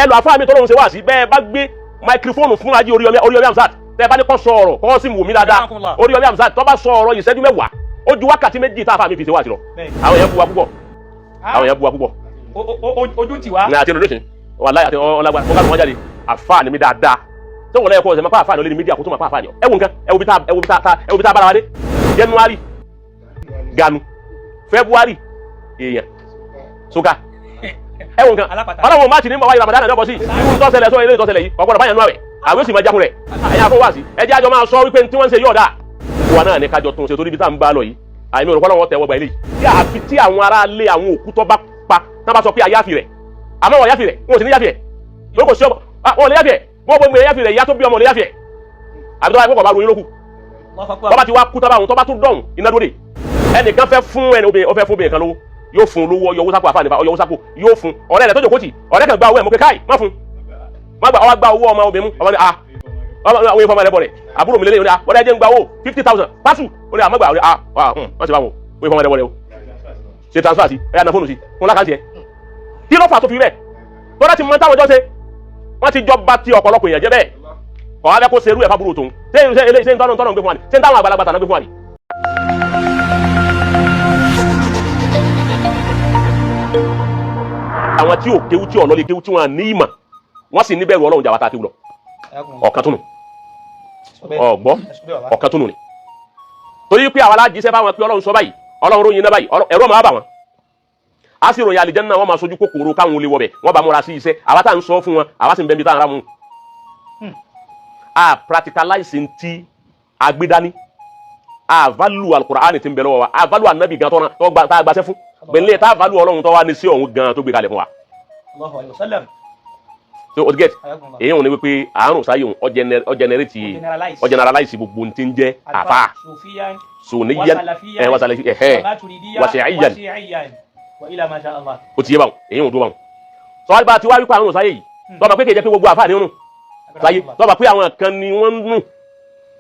Ẹ lọ àfáà mi tó lóun ṣe wá sí bẹ́ẹ̀ bá gbé máikrófóònù fún Ají Oríyọmí Hamzat, tẹ́ ẹ bá ní kó sọ ọ̀rọ̀ kó sì wù mí dáadáa. Oríyọmí Hamzat tó bá sọ ọ̀rọ̀ ìṣẹ́jú 10 ó ju wákàtí 2 tá a fà mí fi ṣe wá sí lọ. Àwọn èèyàn bu wa púpọ̀, àwọn èèyàn bu wa púpọ̀. Ojú ti wá. Ní àti olóṣèlú wàláyé àti ọlágbára wọn kà wọn jáde àfáà ni mi dáadáa tí wọn lẹ́yìn kọ́ ọ̀sẹ̀ máa pa àfáà ní olórí mídíà kó tó máa pa àfáà ni ọ. Ẹ wo nǹkan, ẹ wo bí tá, ẹ wo bí tá, ẹ wo bí tá bára wa dé. January ganu, February èèyàn soka, ẹ wo nǹkan. Ọlọ́run máa ti ní bọ̀ wáyé Ramadan náà bọ̀ sí irú tó ṣẹlẹ̀ sọ ilé tó ṣẹlẹ̀ yìí ọ̀pọ̀lọpọ̀ báyẹn nú àwẹ̀ àwẹ̀ sì máa jákun rẹ̀. Ẹ̀yin àfọwọ́ wá sí ẹ jẹ́ àjọ máa sọ wípé tí wọ́n ń ṣe yóò dáa. Wa náà ní kájọ tún ṣe torí ibi tá à ń bá lọ yìí àìmí òrùkọ́ lọ́wọ́ tẹ̀wọ́ gba ilé yìí tí àfi tí àwọn ará lé àwọn òkú tó bá pa tá bá sọ pé àyáfi rẹ̀, àmọ́ wọ́n yáfi rẹ̀, wọn ò sì ní yáfi ẹ̀ lórí kò sí ọmọ wọn ò lè yáfi ẹ̀, wọ́n gbogbo yáfi rẹ̀, ìyá tó bí ọmọ ò lè yáfi ẹ̀, àbí tó bá yẹ kó bá ròyìn lókù tó bá ti wá kú tábà òun tó bá tún dọ̀hùn iná dúró dè. Ẹnìkan fẹ́ fún ẹni obìnrin, ó fẹ́ fún obìnrin kan lówó, yóò fún lówó, yọ owó sápò àfààní, yọ owó sápò, yóò fún ọ̀rẹ́ rẹ̀ tó jókòó tì. Ọ̀rẹ́ kan gba owó ẹ̀ mú pé káì má fún, má gba, ọwọ́ gba owó ọmọ obìnrin mú ọmọ ní ah ọmọ àwọn ìfọmọ rẹ bọ̀ rẹ̀ àbúrò mi lélẹ́yìn, ó ní ah wọ́n dẹ́ jẹ́ ń gba owó 50,000 pásù, ó ní àmọ́ gbà, ó ní ah wọ́n ti bá wọn wọ́n ìfọmọ rẹ bọ̀ rẹ o ṣe transfer sí ẹ̀ yà ná fóònù sí fún lákàntì ẹ̀. Kí ló fà tó fi bẹ́ẹ̀? Tọ́lá ti mọ táwọn ọjọ́ ṣe, wọ́n ti jọ bá ti ọ̀pọ̀lọpọ̀ èèyàn jẹ́ bẹ́ẹ̀ kọ́ wá fẹ́ kó ṣerú ẹ̀ fábúrò tòun. Ṣé ṣe eléyìí ṣé ń tọ́nà tọ́nà ń gbé fún wa ni? Ṣé ń táwọn àgbàlagbà tàná gbé fún wa ni? Àwọn tí ò kéwú, tí ọ̀lọ́lé kéwú, tí wọ́n ní ìmọ̀, wọ́n sì níbẹ̀rù Ọlọ́run jà wá tá a kéwú lọ. Ọ̀kan túnú ọ̀gbọ́, ọ̀kan túnú ni torí pé àwọn alájíṣẹ́ báwọn pé Ọlọ́run sọ báyìí, Ọlọ́run ròyìn náà báyìí, ẹ̀rọ máa bà wọ́n a sì ròyìn àlìjánnà, wọ́n máa sojú kòkòrò káwọn olè wọbẹ̀, wọ́n bá múra sí iṣẹ́. Àwa tá à ń sọ fún wọn, àwa sì ń bẹ́ẹ̀ bí tá à ń ra mú a practicalize ntí agbedani a value alukur'ani tí ń bẹ lọ́wọ́ wa, a value anabi gan tọ́na tó gba tá a gbàṣẹ́ fún gbẹ̀lẹ́ tá a value Ọlọ́run tó wá ní sí ọ̀hún gan tó gbé kalẹ̀ fún wa. So o ti get èyí wọn ni wípé àárùn sáyé òun ọ generate, ọ generalize gbogbo ntí ń jẹ́ àfa soniyan ẹ wasalafi ẹhẹ wasi'iyan o ti yé báwọn èyí wọn tó báwọn. Sọ wá ti wá wípé àrùn sáyé yìí tọ́ba pé kèjẹ́ pé gbogbo àfa ni ń rùn sáyé, tọ́ba pé àwọn kan ni wọ́n ń rùn,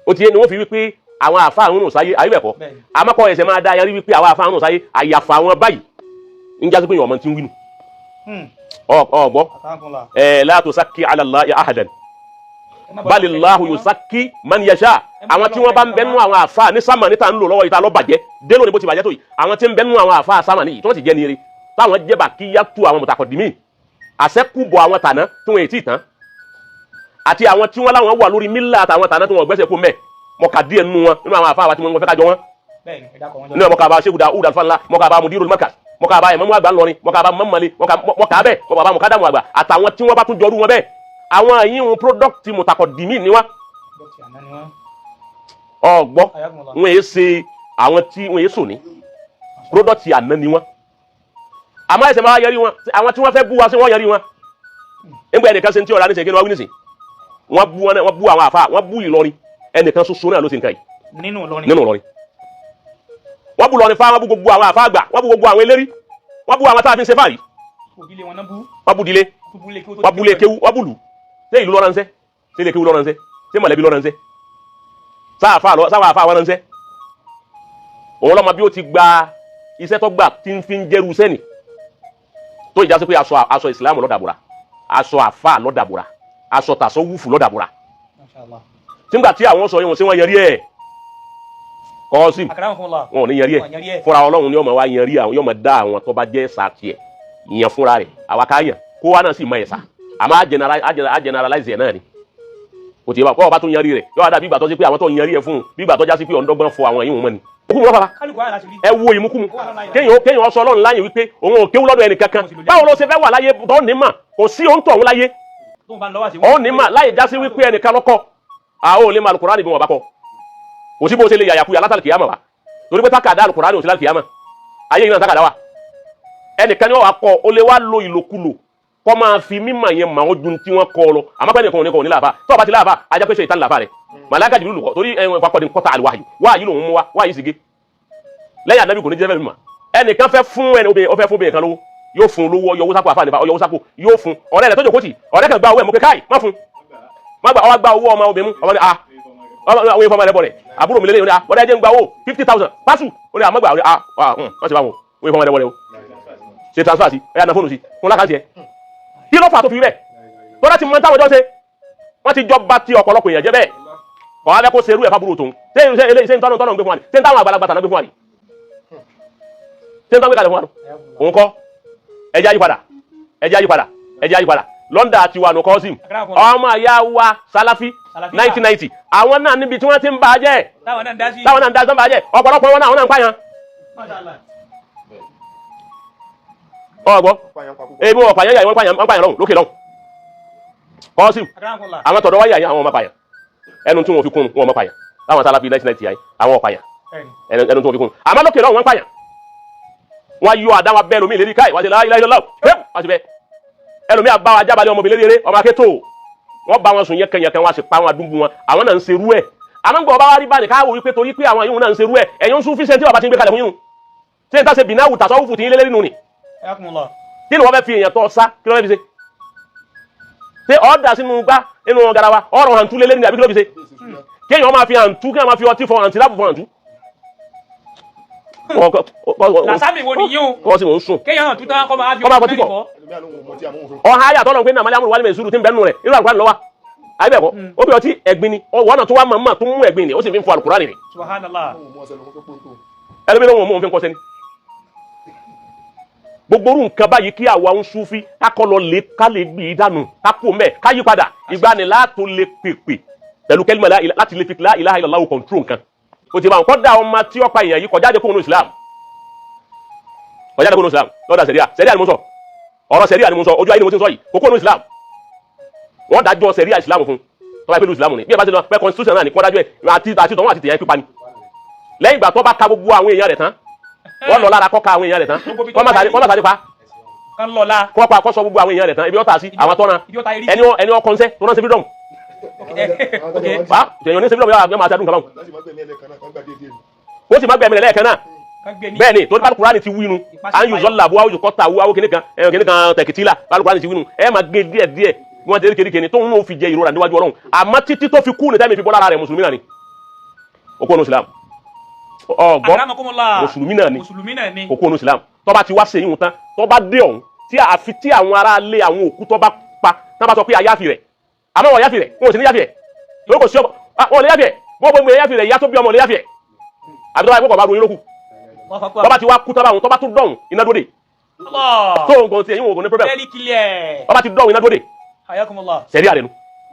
o ti yé ni wọ́n fi wípé àwọn àfa àrùn sáyé ayé bẹ̀ kọ́ amakọ ẹsẹ̀ máa dá yarí wípé àwọn àfa àrùn sáyé àyàfà àwọn báyìí ń jásí pé ìwọ̀n ti ń wí nù. Ọgbọ́ ẹ la tusakki ala Allahi ahadan balillahu yusakki man yasha. Àwọn tí wọ́n bá ń bẹnu àwọn àfa ní sámà níta ń lò lọ́wọ́ ìta lọ́bàjẹ́ dé lónìí bó ti bàjẹ́ tó yìí, àwọn tí ń bẹnu àwọn àfa sámà níyì tí wọ́n ti jẹ́ nire táwọn jẹ́ bá kí yá tu àwọn mùtàkọ̀dìmí àṣẹ́kùbọ̀ àwọn tàná tí wọ́n ètí tán àti àwọn tí wọ́n láwọn wà lórí mílà àtàwọn tàná tí wọ́n gbẹ́sẹ̀ kó mẹ́ mọ̀ká díẹ̀ nínú wọn nínú àwọn àfa àwa tí wọ́n fẹ́ kájọ wọn nínú mọ̀ká bá Sheikh Daud Alfanla, mọ̀ká bá Mudirul Markaz, mọ̀ká bá Imamu àgbà ńlọrin, mọ̀ká bá mọ̀mọ́lé, mọ̀ká bẹ́ẹ̀ mọ̀ká bá mọ̀kádàmù àgbà àtàwọn tí wọ́n bá tún jọrú wọn bẹ́ẹ̀. Àwọn yìí ń product mùtàkọ̀dìmí ni wọ́n ọgbọ́ wọn èé ṣe àwọn tí wọn èé sùn ní product àná ni wọ́n. Àmọ́ ẹsẹ̀ máa yẹrí wọn, àwọn tí wọ́n fẹ́ bú wa sí wọ́n yẹrí wọn nígbà ẹnìkan ṣe ń tí ọ̀rá níṣẹ́ kí ni wọ́n wí nísìn, wọ́n bú wọn, wọ́n bú àwọn àfa, wọ́n bú Ìlọrin, ẹnìkan ṣoṣo náà ló ṣe nǹkan yìí nínú Ìlọrin, nínú Ìlọrin wọ́n bú Ìlọrin fa, wọ́n bú gbogbo àwọn àfa àgbà, wọ́n bú gbogbo àwọn eléri, wọ́n bú àwọn tá a fi ń ṣe fáàrí, wọ́n bú dilé, wọ́n bú lé kéwú, wọ́n bú lù. Ṣé ìlú lọ́rọ̀ ń ṣe? Ṣé ilé kéwú lọ́rọ̀ ń ṣe? Ṣé mọ̀lẹ́bí lọ́rọ̀ ń ṣe? Sáwà àfa wọn ń ṣe? Òun lọ́mọ bí ó ti gba iṣẹ́ tó gbà tí ń fi ń jẹ́rú sẹ́ni tó ìjà sí pé aṣọ ìsìlámù lọ́dàbúrà, aṣọ àfa lọ́dàbúrà, aṣọ tàṣọ wúfù lọ́dàbúrà. Nígbà tí àwọn sọ yẹn sí wọn yẹrí ẹ̀ kọ́ sí wọn ò ní yẹrí ẹ̀ fúnra Ọlọ́run ni yóò máa wá yẹrí àwọn, yóò máa dá àwọn tó bá jẹ́ ẹ̀sà tiẹ̀ ìyẹn fúnra rẹ̀. Àwa ká yàn kó wa náà sì mọ ẹ̀sà, àmọ́ á generalize ẹ̀ náà ni kò tí ì bá kọ́ ọba tó yẹrí rẹ̀ yóò wá dà bí ìgbà tó ṣe pé àwọn tó yẹrí ẹ̀ fún un bí ìgbà tó já sí pé ọ̀ndọ́gbọ́n fọ àwọn yìí wọn mọ́ ni. Òkú wọn fara ẹ wo ìmúkúmu kéèyàn sọ Ọlọ́run láyè wípé òun ò kéwú lọ́dọ̀ ẹnì kankan. Báwo ló ṣe fẹ́ wà láyé tó ní mà kò sí òun tó òun láyé òun ní mà láyè já sí wípé ẹnìkan lọ́kọ́ àwọn ò lè máa Al-Kùránì bí wọn bá kọ kò sí bó ṣe lè yàyàkuyà látàlì kìyàmà wa torí pé tákàdá Al-Kùránì ò sí látàlì kìyàmà ayé yìí náà tákàdá wa ẹnìkan ni wọn wà kọ ó lè wá lo ìlòkulò kọ́ máa fi mímọ̀ yẹn mà ó ju tí wọ́n kọ́ lọ. Àmọ́ pẹ́ nìkan ò ní kọ́ ò ní làbá tó o bá ti làbá ajá pé ṣe ìtàn làbá rẹ̀ màláíkà Jibril lùkọ́ torí ẹ̀wọ̀n papọ̀ ní kọ́ta àlùwáyù wáyù lòun mú wa wáyù sì gé lẹ́yìn ànábì kò ní jẹ́ fẹ́ mímọ̀. Ẹnìkan fẹ́ fún ẹni obìnrin, ó fẹ́ fún obìnrin kan lówó, yóò fún lówó, yọ owó sápò àfààní, yọ owó sápò, yóò fún ọ̀rẹ́ rẹ̀ tó jókòó tì. Ọ̀rẹ́ kan gba owó ẹ̀ mú pé káì má fún, má gba, ọwọ́ gba owó ọmọ obìnrin mú ọmọ ní ah ọmọ àwọn ìfọmọ rẹ bọ̀ rẹ̀ àbúrò mi lélẹ́yìn, ó ní ah ọ̀rẹ́ jẹ́ ń gba owó 50,000 pásù, ó ní àmọ́ gbà, ó ní ah wọ́n ti bá wọn ìfọmọ rẹ bọ̀ rẹ̀ o ṣe transfer sí ẹ̀ yà ná fóònù sí fún lákàntì ẹ̀. Kí ló fà tó fi bẹ́ẹ̀? Tó láti mọ táwọn jọ ṣe, wọ́n ti jọ bá ti ọ̀pọ̀lọpọ̀ èèyàn jẹ́ bẹ́ẹ̀. Kọ́ abẹ́ kó serú ẹ̀ fábúrò tòun. Ṣé ṣe eléyìí ṣé ń tọ́nà tọ́nà ń gbé fún wa ni? Ṣé ń táwọn àgbàlagbà tàná gbé fún wa ni? Ṣé ń tọ́ gbé kalẹ̀ fún wa ni? Òun kọ́. Ẹjẹ́ ayípadà, ẹjẹ́ ayípadà, ẹjẹ́ ayípadà. Lọ́ndà tiwa nù kọ́sìm. Ọmọ àyà wa Sálàfí 1990, àwọn náà níbi tí wọ́n ti ń bá a jẹ́. Táwọn náà ń dá sí. Táwọn náà ń dá sí ń bá a jẹ́. Ọ̀pọ̀lọpọ̀ wọn náà, àwọn náà ń pààyàn. Ọgbọ́ ebi wọn pààyàn yà, wọ́n pààyàn, wọ́n pààyàn lọ́hùn lókè lọ́hùn kọ́sìm. Àwọn tọ̀dọ̀ wáyà yẹn, àwọn ọmọ pààyàn, ẹnu tí wọn fi kún wọn ọmọ pààyàn. Láwọn Sálàfí 1990 yà, àwọn ọ̀pààyàn, ẹnu tí wọn fi kún. Àmọ́ lókè lọ́hùn, wọ́n pààyàn, wọ́n yọ àdá wa bẹ́ẹ̀ lómi ìlérí káì wọ́n ti la ilaha illallah, wọ́n ti bẹ́ẹ̀ ẹlòmí àbá wa jábàlẹ̀ ọmọbìnrin lérí ọmọ akétò, wọ́n bá wọn sùn yẹkẹyẹkẹ, wọn sì pa wọn àdúgbò wọn. Àwọn náà ń serú ẹ̀. Àmọ́ ń gbọ́ bá wá rí báyìí káwọ́ wípé torí pé àwọn yìí náà ń serú ẹ̀, ẹ̀yin ń sún fíṣẹ́ tí bàbá ti ń gbé kalẹ̀ fún yín tí n ta ṣe bìnnáwù tàṣọ́wùfù tí yín lélẹ́rìí nù ni. Kí ni wọ́n fẹ́ fi èèyàn tọ́ sá? Kí ló fẹ́ fi ṣe? Ṣé ọ̀dà sínú gbá nínú garawa ọ̀rọ̀ hàntú lélẹ́rìí àbí kí ló fi ṣe? Kí èèyàn máa fi hàntú, kí èèyàn máa fi ọtí fọ hàntí láàbù fọ hàntú. Làsámì wo nìyí o? Kọ́ sí mò ń sùn. Kéèyàn hàn tútàn kọ́ máa fi Kọ́ máa fọtí fọ̀. Ọ̀hán ayé àtọ́nà pé nàmàlẹ́ amúlùwálé mẹ́sùrù tí ń bẹ́ẹ̀ nù rẹ̀ nínú àlùkùránì lọ́wọ́ ayé bẹ́ẹ̀ kọ́. Ó bí ọtí ẹ̀gbin ni wọ́n náà tó wá mọ̀ọ́mọ̀ tó mú ẹ̀gbin ni, ó sì fi ń fọ àlùkùránì ni. Subhanallah. Ẹlòmíì ló ń mú òun fi ń kọ́ sẹ́ni. Gbogbo orú nǹkan báyìí, kí àwa ń súnfí kákọ́ lọ lè ká lè gbì í dànù, ká kú mẹ́, ká yí padà. Ìgbani látò lè pèpè pẹ̀lú kẹ́límà láti lè fi la ilaha illallah control nǹkan. O ti bá wọn kọ́ da ọmọ tí ó pa èèyàn yìí kọjá dé kóhun ní Islam, kọjá dé kóhun ní Islam lọ́dà sẹ̀ríà. Sẹ̀ríà ni mo sọ, ọ̀rọ̀ sẹ̀ríà ni mo sọ, ojú ayé ni mo ti sọ yìí. Kókó ní Islam, wọ́n dájọ́ sẹ̀ríà Islam fún tọ́ba ìpínlẹ̀ Islam ni. Bí ẹ bá ti lọ pẹ́ constitution náà ni kọ́ dájọ́ ẹ̀ àti tọ́wọ́n àti tìyẹn pípa ni. Lẹ́yìn ìgbà tó bá ka gbogbo àwọn èèyàn rẹ̀ tán, wọ́n lọ lára kọ́ ka àwọn èèyàn rẹ̀ tán, kọ́ má sáré pa. Kan lọ la. Kọ́ pa, kọ́ sọ gbogbo àwọn èèyàn rẹ̀ tán, ibi ọ̀tá sí àwọn tọ́na ẹni wọn kọ́nsẹ́ tó náà ṣe freedom. Fa èèyàn ní ṣe freedom yóò máa ṣe àdúgbò kan báwọn, ó sì má gbẹ̀mí rẹ̀ lẹ́ẹ̀kan náà. Bẹ́ẹ̀ ni, torí Al-Qur'ani ti wí nu à ń yù zọ́là bu àwùjọ kọ́ta wú àwọn kìnìkan ẹ̀yàn kìnìkan tẹ̀kìtìlà. Al-Qur'ani ti wí nu ẹ̀ máa gé díẹ̀ díẹ̀ bí wọ́n ti rí kékeré tó ń nù fi jẹ ìrora níwájú Ọlọ́run. Àmọ́ títí tó fi kú ní táìmì fi bọ́ lára rẹ̀, mùsùlùmí náà ni ó kó nu Islam. Ọgbọ́n, mùsùlùmí náà ni kò kó nu Islam. Tó bá ti wá sẹ́yìn tán, tó bá dé ọ̀hún tí àfi tí àwọn ará lé àwọn òkú tó bá pa tán bá sọ pé àyáfi rẹ̀, àmọ́ wọn yáfi rẹ̀, wọn ò sì ní yáfi rẹ̀ torí kò sí ọmọ wọn ò lè yáfi rẹ̀. Wọn gbogbo yáfi rẹ̀, ìyá tó bí ọmọ ò lè yáfi rẹ̀, àbí tó bá yẹ kó bá ru yín lókù. Tó bá ti wá kú tábà tó bá tún dọ̀hún iná dóde tó nǹkan ti ẹ̀yìn wọn kò ní problem. Tó bá ti dọ̀hún iná dóde sẹ̀rí àrẹ̀nu.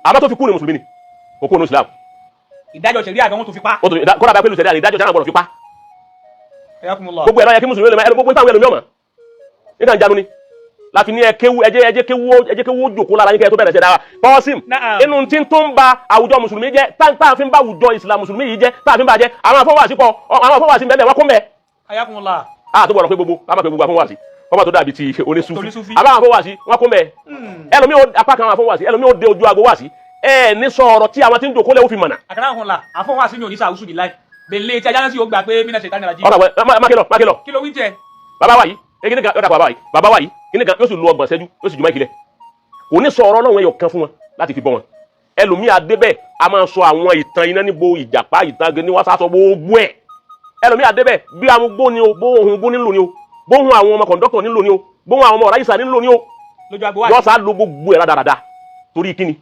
Àmọ́ tó fi kú ni mùsùlùmí ni, kò kú ní Islam. Ìdájọ́ sẹ̀rí àgbọn tó fi pa. Kódà bá pẹ̀lú sẹ̀rí àrẹ, ìdájọ́ sẹ̀rí àgbọ̀dọ̀ fi pa. Gbogbo ẹ̀rọ yẹ kí mùsùlùmí lè máa ẹ̀rọ gbogbo táwọn ẹlòmíọ̀ mọ̀ nígbà ń jánu ni láti ní ẹkéwu ẹjẹ ẹjẹ kéwu ẹjẹ kéwu jòkó lára yín kẹ́ ẹ tó bẹ̀rẹ̀ ṣe dára pọ́sìm. Inú tí tó ń ba àwùjọ mùsùlùmí jẹ́, tá a fi ń ba àwùjọ ìsìlámù mùsùlùmí yìí jẹ́, tá a fi ń ba jẹ́, àwọn afọwàsí kọ, àwọn afọwàsí bẹ́ẹ̀ wọ́n kún bẹ́ẹ̀. A tó gbọ́dọ̀ pé gbogbo ká má pé gbogbo afọwàsí kọ́mà tó dàbí ti onísùfì. Àbá àwọn afọwàsí wọ́n kún bẹ́ẹ̀. Ẹlòmíì apá kan àwọn afọwàsí, ẹlòmíì ó dé ojú agbo wàsí ẹ ní sọ̀rọ̀ tí àwọn tí ń jòkó lẹ́wọ́ fi mọ̀nà. Àfọwàsí mi ò ní sàwùsù bí láì bẹ̀lẹ̀ tí ajá náà sì yóò gbà pé mí náà ṣe tánìlá jí. Ọ̀rọ̀ mákìlọ̀ mákìlọ̀. Kí ló wí jẹ. Bàbá wa yìí kíni kan yọ̀dà, bàbá wa yìí, bàbá wa yìí kíni kan, yóò sì lu 30 ṣẹ́jú, yóò sì ju máìkì lẹ̀. Kò ní sọ ọ̀rọ̀ Ọlọ́run ẹyọ kan fún wọn láti fi bọ́ wọn. Ẹlòmíì adébẹ̀ a máa sọ àwọn ìtàn iná níbo ìjàpá ìtàn ní wọ́n sá sọ gbogbo ẹ̀. Ẹlòmíì adébẹ̀ bí amúgbó ni o, bóhun gbó nílò ni o, bóhun àwọn ọmọ kọ̀ǹdọ́tọ̀ nílò ni o, bóhun àwọn ọmọ ọ̀ráyìsà nílò ni o, yọ sá lo gbogbo ẹ̀ rádaràda. Torí kíni?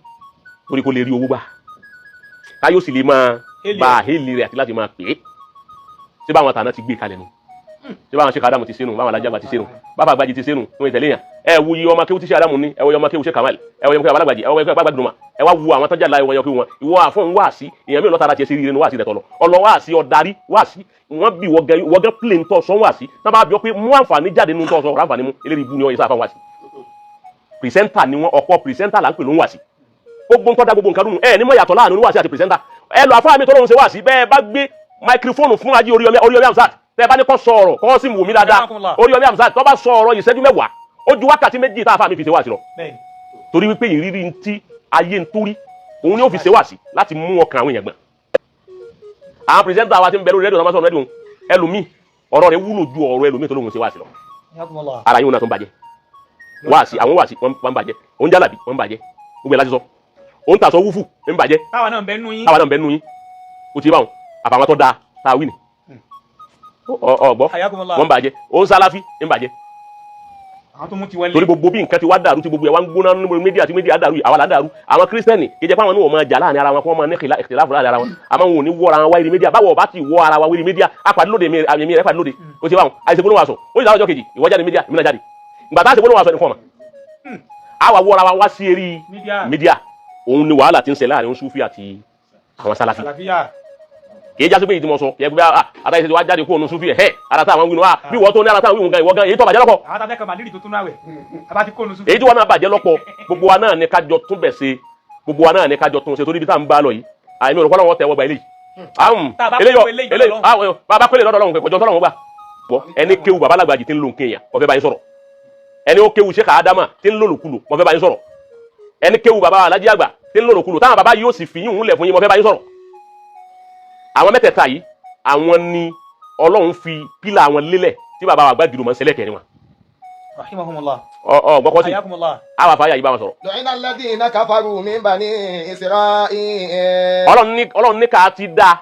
Torí kò lè rí owó gbà, káyọ̀ sì lè máa bá a hélì rẹ̀ àti láti máa pè é. Ṣé báwọn tàná ti gbé kalẹ̀ nu? Ṣé báwọn ṣe kàdámù ti sínú, báwọn alájàgbà ti sínú, bàbá àgbàjì ti sínú wọn ìtẹ̀lé yàn? Ẹ wo iye ọmọ akéwù tí ṣe àdámù ní, ẹ wo iye ọmọ akéwù ṣe Kamal, ẹ wo iye ọmọ akéwù alágbàjì, ẹ wo iye ọmọ akéwù agbàdùnmá, ẹ wá wo àwọn tọ́jà láì wọ́n yọ kí wọn ìwọ àfọ̀n wá sí èèyàn mi lọ́tara tiẹ̀ sí rírun wá sí rẹ̀ tọ̀lọ̀ ọlọ́ wá sí ọ̀darí wá sí wọ́n bí wọ́gẹ́ plane tọ̀ sọ́n wá sí tá bá bí ọ pé mú àǹfààní jáde nínú tọ̀ sọ ọ̀rọ̀ àǹfààní mú eléyìí bú ni ọ yẹ sáfà wá sí. Pìrìsẹ́ńtà ni wọ́n, ọ̀pọ̀ pìrìsẹ́ńtà là ń pè ló ń wá sí. Gbogbo nǹkan dá gbogbo nǹkan dùn ẹ ní mọ̀ yàtọ̀ láàrin oníwàásí àti pìrìsẹ́ńtà. Ẹ lọ àfáà mi tó lóun ṣe wá sí bẹ́ẹ̀ bá gbé máikrófóònù fún ají Oríyọmí Hamzat, tẹ́ bá ní kó sọ ọ̀rọ̀ kó sì wù mí dáadáa. Oríyọmí Hamzat tó bá sọ ọ̀rọ̀ ìṣẹ́jú 10, ó ju wákàtí 2 tá a fà mí fi ṣe wá sí lọ. Torí wípé ìrírí ń tí ayé ń torí òun ni ó fi ṣe wá sí láti mú ọkàn àwọn èèyàn gbọ̀n. Àwọn pìrìsẹ́ńtà wa ti ń bẹ lórí rédíò tó máa sọ̀rọ̀ rédíò, ẹlòmíì ọ̀rọ̀ rẹ̀ wúlò ju ọ̀rọ̀ ẹlòmíì tó lóun ṣe wá sí lọ. Ara yóò náà tó ń bàjẹ́ wá sí, àwọn wá sí wọ́n ń bàjẹ́, òun jálàbí wọ́n ń bàjẹ́, gbogbo ẹ̀ láti sọ òun tà sọ wúfù ń bàjẹ́. Táwa náà ń bẹ nú yín. Táwa náà ń bẹ nú yín. O ti bá wọn àbàwọn tó dáa tá a wí ni ọgbọ wọn bàjẹ́, òun sálàfí ń bàjẹ́. Àwọn tó mú tiwọn lé. Torí gbogbo bí nǹkan ti wá dàrú, tí gbogbo ẹ̀ wá ń gbóná nínú media, tí media dàrú yìí, àwa là ń dàrú. Àwọn kírísítẹ́nì kì í jẹ́ pé àwọn ní wọ́n máa jà láàrin ara wọn, kí wọ́n máa ní ìkhtiláàfù láàrin ara wọn, àmọ́ wọn ò ní wọ́ra wọn wáyé media. Báwo ọba ti wọ́ ara wa wáyé media, apàdé lóde mi, àmì rẹ̀ pàdé lóde, ó ti bá wọn àìsè gbólóhùn aṣọ, ó sì dáwọ́ ọjọ́ kejì ìwọ jáde media, èmi náà jáde. Ìgbà tá a ṣe gbólóhùn aṣọ nìkan mọ̀, àwa wọ́ra wa wá sí eré Media. media. Òun ni wàhálà ti ń ṣe láàrin Sufi àti àwọn Sálàfí. Sàlàfíà. Kì í jásí pé ìdí mọ̀ sọ yẹ pé àtàyè ṣe ti wá jáde kó òun Sufi ẹ̀ ẹ̀ ara táwọn wí nu wa bí wọ́n tó ní ara táwọn wí gan, ìwọ gan èyí tó bàjẹ́ lọ́pọ̀. Àwọn tá a fẹ́ kan màdìrì tó tún náà wẹ̀. A bá ti kó nu sùn. Èyí tí wọn náà bàjẹ́ lọ́pọ̀, gbogbo wa náà ní kájọ tún bẹ̀ ṣe, gbogbo wa náà ní kájọ tún ṣe, torí ibi tá à ń bá lọ yìí, àìmí òrùkọ́ lọ́wọ́ tẹ̀wọ́ gba eléyìí. Àrùn Tá a bá eléyìí kó eléyìí eléyìí lọ́dọ̀. Àwọn bàbá pélé lọ́dọ̀ Ọlọ́run kọjọ́ tọ́lọ́run gbà gbọ́. Ẹni kéwu bàbá làgbàjì tí ń lo nǹkan èèyàn, wọ́n fẹ́ bá yín sọ̀rọ̀. Ẹni ó kéwu Sheikh Adama tí ń lòlòkulò, wọ́n fẹ́ bá yín sọ̀rọ̀. Ẹni kéwu bàbá Alájí àgbà tí ń lòlòkulò, táwọn bàbá yóò sì fi yín lẹ̀ fún yín, wọ́n fẹ́ bá yín sọ̀rọ̀. Àwọn mẹ́tẹ̀ẹ̀ta yìí, àwọn ni Ọlọ́run fi pílà àwọn lélẹ̀ tí bàbá wa gbàgìrì mọ́ sẹ́lẹ̀ kẹrin wọn. Rahimahumullah. Ọ ọ gbọ́kọ́ sí. Hayakumullah. Àwọn àfáyà yìí bá wọn sọ̀rọ̀. لعن الذين كفروا من بني إسرائيل. Ọlọ́run ní ká ti dá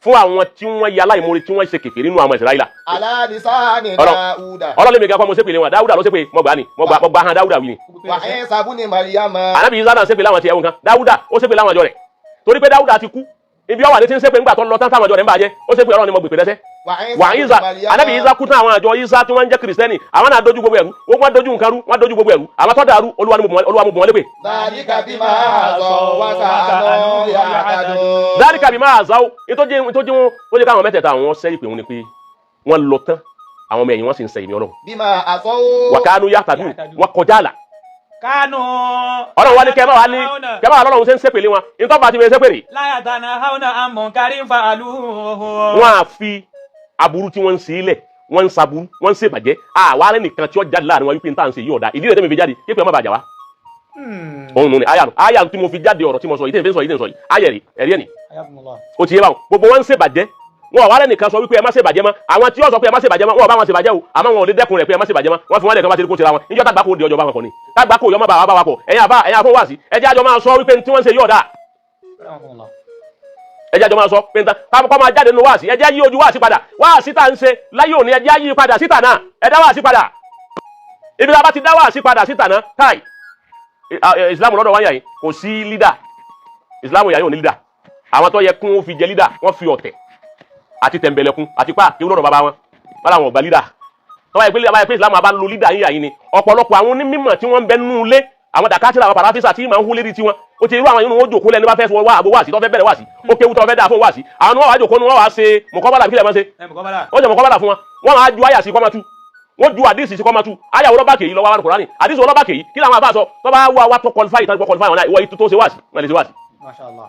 fún àwọn tí wọ́n ya aláìmoore, tí wọ́n ṣe kèfèrí nínú àwọn Ìsìráyílà. على لسان داود. Ọlọ́run lèmi gan kọ́ mo ṣépè lé wọn. Dáúdà ló ṣépè, mo gbà ní mo gbà hàn Dáúdà wí ni. وعيسى بن مريم. Ànábì Ìsá náà ṣépè láwọn ti ẹ̀wọ̀n kan. Dáúdà ó ṣépè láwọn àjọ rẹ̀, torí pé Dáúdà ti kú, ibi ọwà ní ti ń ṣépè ńgbà tó lọ tán táwọn àjọ rẹ̀ ń bàjẹ́, ó ṣépè. Ọlọ́run ni mo gbèpè lẹ́sẹ̀. Wà Ìsá, Ànábì Ìsá kú tán, àwọn àjọ Ìsá tí wọ́n ń jẹ́ kìrìsìtẹ́nì, àwọn náà dojú gbogbo ẹ̀rú, wọ́n dojú nǹkan rú, wọ́n dojú gbogbo ẹ̀rú. Àwọn tó dàrú, Olúwa ni mo bù wọ́n, Olúwa mo bù wọ́n lépè. ذلك بما عصوا وكانوا يعتدون. ذلك بما عصوا. Nítorí wọn ó jẹ́ káwọn mẹ́tẹ̀ẹ̀ta àwọn sẹ́yìn pé wọ́n ni pé wọ́n lọ tán, àwọn ọmọ ẹ̀yìn wọn sì ń sẹ́yìn mi Ọlọ́run. بما عصوا. وكانوا يعتدون, wọ́n kọjá àlà. Kánú. Ọlọ́run wa ní kẹ́ máa wá ní kẹ́ máa lọ́lọ́run ṣe ń sépèlé wọn, nítorí bá ti fi sépèlé. لا يتناهون عن منكر فعلوه. Wọ́n á fi aburú tí wọ́n ń ṣe ilẹ̀, wọ́n ń saburú, wọ́n ń ṣèbàjẹ́. Àwa rẹ̀ nìkan tí ó jáde láàrin wọn wípé n tá à ń ṣe yí ọ̀dà, ìdí rẹ̀ tẹ́mi fi jáde kéèpé ọmọ bàjá wa. Òun nù ni àyà nù, àyà tí mo fi jáde, ọ̀rọ̀ tí mo sọ yìí, tẹ́mi fi ń sọ yìí, tẹ́mi sọ yìí, àyà ẹ̀rí ẹ̀rí ẹ̀ ní. Hayakumullah. Ó ti yé báwọn, gbogbo wọn ń ṣèbàjẹ́, wọn ò wá rẹ̀ nìkan sọ wípé ẹ má ṣèbàjẹ́ mọ́. Àwọn tí yóò sọ pé ẹ má ṣèbàjẹ́ mọ́, wọn ò bá wọn ṣèbàjẹ́ o, àmọ́ wọn ò lè dẹ́kun rẹ̀ pé ẹ má ṣèbàjẹ́ mọ́. Wọ́n fi wọ́n lẹ̀ kí wọ́n bá ti rí kó tira wọn. Níjọ́ tàgbà kò di ọjọ́ bá wọn kọ ni tàgbà kò yọ mọ́ bá wa bá wa kọ. Ẹ̀yin àbá, ẹ̀yin àfọwọ́ wá sí, ẹ jẹ́ àjọ máa sọ wípé tí wọ́n ń ṣe yóò dáa. Hayakumullah. Ẹ jẹ́ àjọ máa sọ pé nta kọ́ máa jáde nínú wáàsí. Ẹ jẹ́ yí ojú wáàsí padà. Wáàsí tá à ń ṣe láyé òní, ẹ jẹ́ yí padà síta náà. Ẹ dá wáàsí padà. Ibi tá a bá ti dá wáàsí padà síta náà, káì ìsìlámù lọ́dọ̀ wáyà yìí kò sí leader. Ìsìlámù yà yóò ní leader. Àwọn tó yẹ kún ó fi jẹ leader, wọ́n fi ọ̀tẹ̀ àti tẹ̀m̀bẹ̀lẹ̀kun àti pa kí lọ́dọ̀ bàbá wọn wọn làwọn ọ̀gbà leader. Tọ́wọ́ ìpínlẹ̀ àbáyé pé ìsìlámù àbá lo leader yín yà yín ni ọ̀pọ̀lọpọ̀ àwọn onímọ̀ tí wọ́n ń bẹ nínú ilé, àwọn dàkátìrà, àwọn pàràfísà tí màá ń hu lérí tiwọn. Ó ti irú àwọn inú wọn jòkó lẹ́ni bá fẹ́ wá àgbo wáàsí, tó fẹ́ bẹ̀rẹ̀ wáàsí, ó kéwu tó fẹ́ dáa fún wáàsí, àwọn wọn wàá jòkó ni wọ́n wàá ṣe mọ̀kọ́bálà. Kílẹ̀ máa ṣe? Ẹ mọ̀kọ́bálà. Wọ́n ṣe mọ̀kọ́bálà fún wọn, wọ́n máa ju àyà sí kọ́mọ́tú, wọ́n ju àdìsí sí kọ́mọ́tú. Àyà wọ́n lọ́ba kèyí lọ́wọ́ àwọn Kùránì, àdìsí wọ́n lọ́ba kèyí, kí làwọn àbá sọ tó bá wá wá tó qualify tó qualify wọn náà, ìwọ yìí tó ṣe wáàsí, wọn lè ṣe wáàsí. Masha Allah.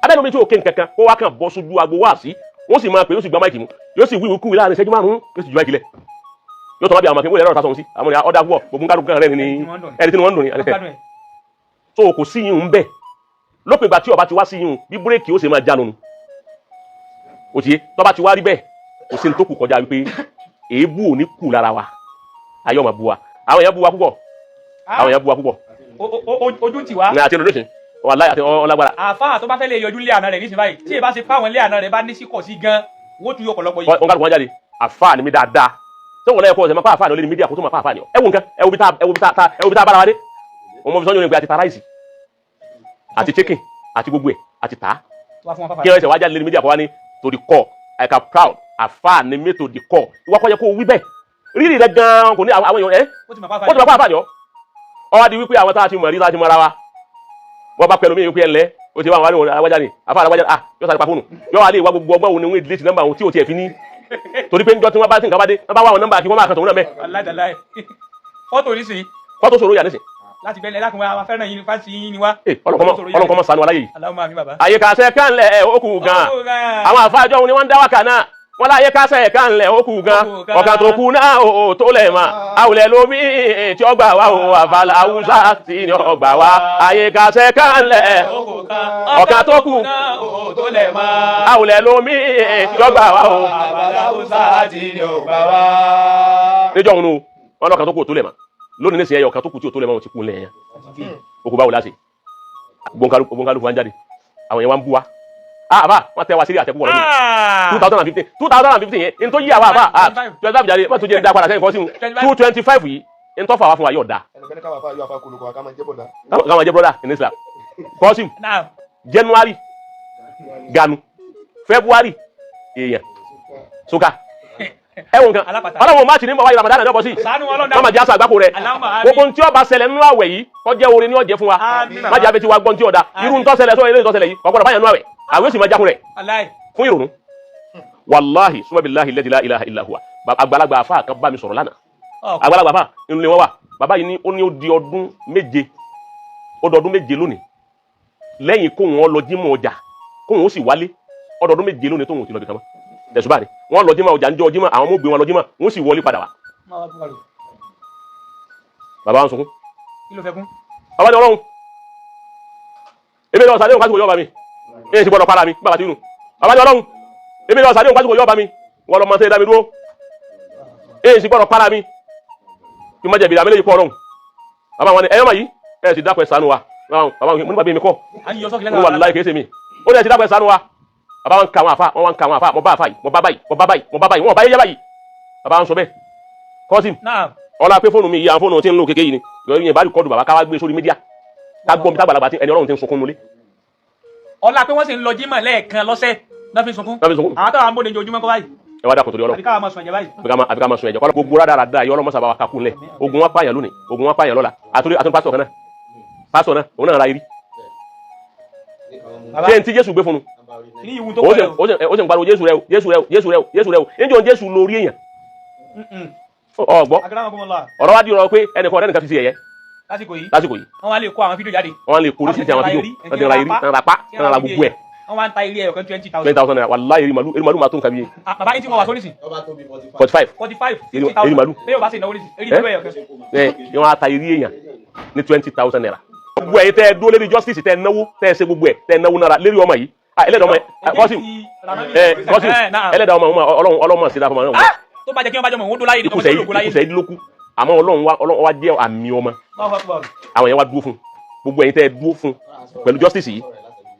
Abẹ́nu mi tí o ké nkankan kó wá kàn bọ́ sójú agbo wáàsí, wọ́n sì máa pè, yóò sì gba mic mú, yóò sì wíwú kúwì láàrin ìṣẹ́jú 5, yóò sì ju mic lẹ̀, yóò tọ́ bá bí àwọn akẹ́kọ̀ọ́ ẹ̀rọ ta sọ̀hún sí àwọn ènìyàn ọ̀dà púpọ̀, gbogbo nǹkan kan rẹ̀ ní ẹni tí wọ́n ń dùn ní. Wọ́n gbádùn ẹ̀. So kò sí yìí ń bẹ̀. Lópin ìgbà tí ọba ti wá sí yìí, bí búrẹ́kì ó ṣe máa jánu nu, ó ti yé. Tọ́ba ti wá rí bẹ́ẹ̀, kò sí ní tó kù kọjá wípé èébú ò ní kù lára wa, ayé ọmọ bu wa. Àwọn èèyàn bu wa púpọ̀, àwọn èèyàn bu wa púpọ̀. Ojú ti wá. Ní àti olóṣèlú wàláhì àti ọlágbára. Àfáà tó bá fẹ́ lè yọjú lé àná rẹ̀ nísìnyí báyìí, tí ì bá ṣe fáwọn lé àná rẹ̀ bá ní sí kọ̀ sí gan, wọ́n tún yọ ọ̀pọ̀lọpọ̀ yìí. Wọn kálukú wọn jáde, àfáà ni mi dáadáa tí wọn lẹ́yìn kọ́ ọ̀sẹ̀ máa pa àfáà ní olórí media kó tó máa pa àfáà ni ọ. Ẹ wo nǹkan, ẹ wo bí tá a bára wa dé. Wọn mọ fi sọ́njú ní pé àti ta rice àti chicken àti gbogbo ẹ̀ àti tà á. Tó wá fún wọn fáfáà. Kí ẹ ṣe wá jáde lórí media kó wá ní to the core, I can proud, àfáà ni mi to the core. Ìwọ kọ́ yẹ kó o wí bẹ́ẹ̀, rírì rẹ gan-an kò ní àwọn èèyàn ẹ. Ó ti mọ̀ fáfáà. Wọ́n ti mọ̀ pa àfáà ni ọ. Ọ wá di wípé àwọn tá a ti mọ̀ rí, tá a ti mọ̀ ara wa, wọ́n bá pẹ̀lú mi wípé ẹ ńlẹ́ o ti wá àwọn aláwájá ni àfáà aláwájá, ah, yóò sáré pa fóònù, yóò wá lè wá gbogbo ọgbọ́n òun ni wọ́n delete nọ́mbà òun tí o tiẹ̀ fi ní, torí pé njọ́ tí wọ́n bá tí nǹkan bá dé, wọ́n bá wá àwọn nọ́mbà kí wọ́n máa kàn tòun náà mẹ́. Aláìdáláì. Fọ́tò nísìnyí. Fọ́tò sọ̀rọ̀ yà nísìn. Láti bẹ́ẹ̀ lẹ́kùn wa fẹ́ràn yín, fásitì yín ni wá. Ee, ọlọ́nkọ́mọ sanu aláyè yìí. Aláwọ̀ máa mi bàbá. Àyíkàṣẹ́ kanlẹ̀ ó kù gan. Àwọn àfáàjọ òun ni wọ́n ń dá wákà náà. Wọ́n láyé kásẹ̀ kanlẹ̀ ó kù gan. Ọ̀kan tó kù náà ò tó lẹ̀ mọ́. Àwùlẹ̀ lómi tí ó gbà wá o, àfàlà Haúsá tí ni ó gbà wá. Àyíkàṣẹ́ kanlẹ̀ ọ̀kan tó kù náà ò tó lẹ̀ mọ́. Àwùlẹ̀ lómi tí ó gbà wá o. Àbàlá Hausa tí ni ò gbà wá. Níjọ́ òun o, wọn lọ́kàn tó kù ò tó lẹ̀ mọ́. Lónìí nísìnyí, ẹyọ kan tó kù tí ò tó lẹ̀ mọ́, wọn ti kú lẹ̀ yẹn. Okùn báwo láṣẹ? Gbọ̀nkálukú wa ń jáde, àwọn yẹn wá ń bú wa. Àbá wọn tẹ wá sírí àtẹkù wọlé 2015, 2015 yẹn n tó yí àwa àbá 25 jáde wọ́n tún jẹ́ ń dá padà sẹ́yìn kọ́ sí 225 yìí n tó fà wá fún wa yóò da. Ẹnìkan káwọn afa yóò afa kolokò ká máa jẹ́ bọ̀dá. Káwọn jẹ́ brother in Islam kọ́sìm. Naam. January ganu, February èèyàn suka ẹ wọ nǹkan. Alápàtà. Ọlọ́run máàcì ní bọ̀ wáyé, Ramadan náà bọ̀ sí. Ṣàánú wọn lọ́dà. Wọ́n máa jẹ́ àṣà àgbákò rẹ̀. Allahumma àmín. Gbogbo ntí ó bá ṣẹlẹ̀ nínú àwẹ̀ yìí, kó jẹ́ oore ní ó jẹ́ fún wa. Àmín. Má jẹ́ abẹ́tí wa gbọ́n tí ó da irú ntọ́ ṣẹlẹ̀ sọ eléyìí tó ṣẹlẹ̀ yìí ọ̀gbọ́dọ̀ báyẹn nínú àwẹ̀, àwẹ̀ ó sì máa jákun rẹ̀ Wàláì. fún ìrònú. Wàláhì summa billahi alladhi la ilaha illa huwa. Àgbàlagbà àfa kan bá mi sọ̀rọ̀ lánàá. Ọ̀, Àgbàlagbà àfa inú ilé wọn wà. Bàbá yìí ní ó ní ó di ọdún 7, ó di ọdún 7 lónìí lẹ́yìn kó wọn lọ jímọ̀ ọjà kó wọn ó sì wálé. Ọdọọdún 7 lónìí tóun ò ti lọ bí kan mọ́ tẹ̀sùbá ni wọ́n lọ jímọ̀ ọjà ńjọ́ jímọ̀, àwọn ọmọ ògbé wọn lọ jímọ̀, wọ́n sì wọlé padà wá. Máa wá bú wa lò. Bàbá wọn sunkún. Kí ló fẹ́ kún? Bàbá ní Ọlọ́run, èmi lọ sàdéhùn kásìkò yọ̀ọ̀bà mi, èyí sì gbọ́dọ̀ para mi. Bàbá ti nù, bàbá ní Ọlọ́run, èmi lọ sàdéhùn kásìkò yọ̀ọ̀bà mi, wọ́n lọ mọ sẹ́yìn dá mi dúró, èyí sì gbọ́dọ̀ para mi kí n má jẹ̀bi àmì lẹ́yìn kọ́ Ọlọ́run. Bàbá wọn ni ẹ̀yọ́ mà yìí ẹ̀ sì dákun ẹ̀ ṣàánú wa. Bàbá wọn mo ní bàbá mi kọ́. À ń yọ sọ́ọ̀kì Ó lẹ́nu. wà láì kìí ṣe mi. Ó ní ẹ̀ sì dákun ẹ̀ ṣàánú wa. Bàbá wọn ka àwọn àfa, wọn wá ń ka àwọn àfa. Mo bá àfa yìí, mo bá báyìí, mo bá báyìí, mo bá báyìí, wọn ò bá yé yá báyìí. Bàbá wọn sọ bẹ́ẹ̀ kọ́sìm. Naam. Ọlá pé fóònù mi yìí, àwọn fóònù tí ń lò kékeré yìí ni ìyẹn yẹn bá record bàbá, káwá gbé sórí media, ká gbọ́n bí tágbàlagbà tí ẹni Ọlọ́run ti ń sunkún nulẹ̀. Ọlá pé wọ́n sì ń lọ jímọ̀ lẹ́ẹ̀kan lọ́sẹ̀ náà fi ń sunkún. Náà fi ń sunkún. Àwọn táwọn amóde ojoojúmọ́ kọ́ báyìí. Ẹ wá dàpọ̀ torí Ọlọ́run. Àbí káwọn máa sùn ẹ̀jẹ̀ báyìí. Àbí ká máa sun ẹ̀jẹ̀ kọ́lọ́ gbogbo rádaràda yìí. Ọlọ́mọ sábà wa kakú lẹ̀. Ogun wa pààyàn lónìí, ogun wa pààyàn lọ́la. Àtúntò pásítọ̀ kan náà, pásítọ̀ náà òun náà ra irí. Bàbá. Ṣé n tí Jésù gbé fún un? Ní ìwú tó Ó kọ́ sì ẹ̀ o. ó sì ń pariwo Jésù rẹ o, Jésù rẹ o, Jésù rẹ o, Jésù rẹ o. Níjọ́ Jésù lórí èèyàn ọgbọ́. Akramakumullah. Ọ̀rọ̀ wá di ọ̀rọ̀ pé ẹnìkan ọ̀rẹ́ nìkan fi ṣe ẹ̀yẹ. Lásìkò yìí. Lásìkò yìí. Wọ́n wá lè kó àwọn fídíò jáde. Wọ́n lè kó oríṣiríṣi àwọn fídíò, wọ́n ti ra irí, wọ́n ra pa, wọ́n ra gbogbo ẹ̀. Wọ́n wá ń ta ilé ẹyọ kan 20,000. 20,000 naira, wàláhì. Eré màlúù máa tó nǹkan bíi Ah, bàbá yìí tí wọ́n wà sórí sí. 45. 45. Eré màlúù. Bẹ́ẹ̀ yóò bá sì náwó nísìn. Eré màlúù ẹyọ kan. Ẹ wọ́n á ta eré èèyàn ní 20,000 naira. Gbogbo ẹ̀yin tẹ́ ẹ dúró lérí justice, tẹ́ ẹ náwó, tẹ́ ẹ ṣe gbogbo ẹ̀, tẹ́ ẹ náwó náírà lérí ọmọ yìí, ah, ẹlẹ́dàá ọmọ yìí, kọ́sìm ẹ, kọ́sìm, ẹlẹ́dàá ọmọ ọmọ Ọlọ́run, Ọlọ́run máa ṣe dáa fún ọmọ náà. Tó bá jẹ́ kí wọ́n bá jọ mọ̀, wọ́n dó láyé ní Ikú sẹ́yìn, ikú sẹ́yìn ló kú, àmọ́ Ọlọ́run wa jẹ́ àmì ọmọ. Àwọn yẹn wá dúró fún. Gbogbo ẹ̀yin tẹ́ ẹ dúró fún pẹ̀lú justice yìí,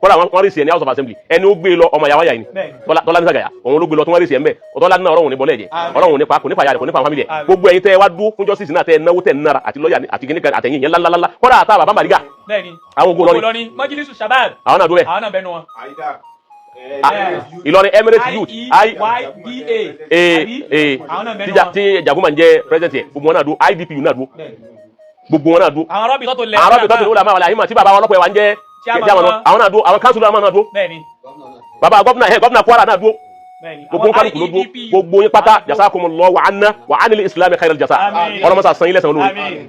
kọ́lá wọn rí sí ẹ ní House of Assembly. Ẹni ó gbé lọ, ọmọ ìyàwó àyà yìí ni Tọ́lá ní Sàgàyà, òun ló gbé lọ tí wọ́n rí sí ẹ ń bẹ̀. Tọ́lá náà, Ọlọ́run ní bọ́lẹ̀ jẹ́, Ọlọ́run ní pa, kò ní fàyà rẹ̀, kò ní fa family ẹ̀. Gbogbo ẹ̀yin tẹ́ ẹ wá dúró fún justice náà, tẹ́ ẹ náwó, tẹ́ ẹ nára, àti lọ́ọ̀yà àti kìnìkan àtẹ̀yìn yẹn ńláńláńlá, kọ́lá àtàwọn bàbá Màrígà, Bẹ́ẹ̀ni. àwọn ogun lọ́ni. Ìlọrin Majlisu Shabab. Àwọn náà dúró bẹ́ẹ̀. Àwọn náà bẹnu wọn. Ah, Ìlọrin Emirates Youth I I Y D A. A A Àwọn náà bẹnu tíjà wọn. tí Jaguma ń jẹ́ president yẹ, gbogbo wọn náà dúró. IDPU náà dúró, gbogbo wọn náà dúró. Àwọn rọ́bì tó tó lẹ̀. Àwọn arábìnrin tó ti wúlò àmọ́ àwọn àyìnbó tí bàbá wọn ọlọ́pàá wa ń jẹ́ Chairman chairman wọn. Àwọn náà dúró, àwọn council náà dúró. Bẹ́ẹ̀ni. Bàbá gómìnà ẹ, gómìnà Kwara náà dúró. Bẹ́ẹ̀ni. Gbogbo kálukú ló dúró. Gbogbo yín pátá, jazakumullahu anna wa anil islam khairal jasa. Àmín. Ọlọmọsà san ilẹ̀ san olórí. Àmín.